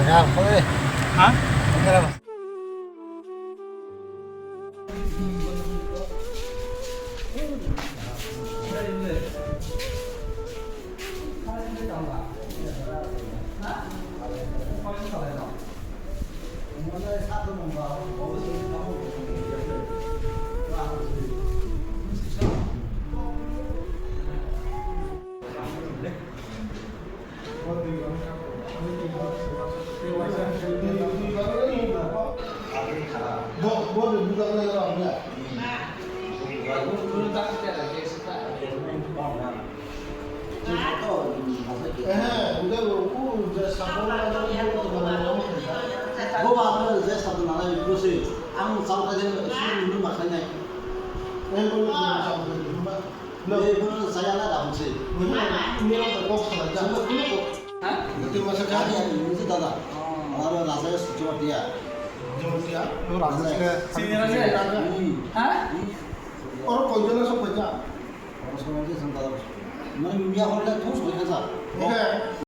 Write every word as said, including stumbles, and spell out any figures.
Ya, joder. Ha? Ang chaya na da hwnse. Nini kok salai da. Chwngno kunu kok. Ha? Tei masa kha. Ani, ani, nini dada. Oh. Aro raja ya suchwa dia. Jamatia, no raja sila. Sini raja. Hmm. Ha? Oro koi jona sok baja. Oro sok baja sang dada. Mane mia hor le thos koi kha sa. Oke.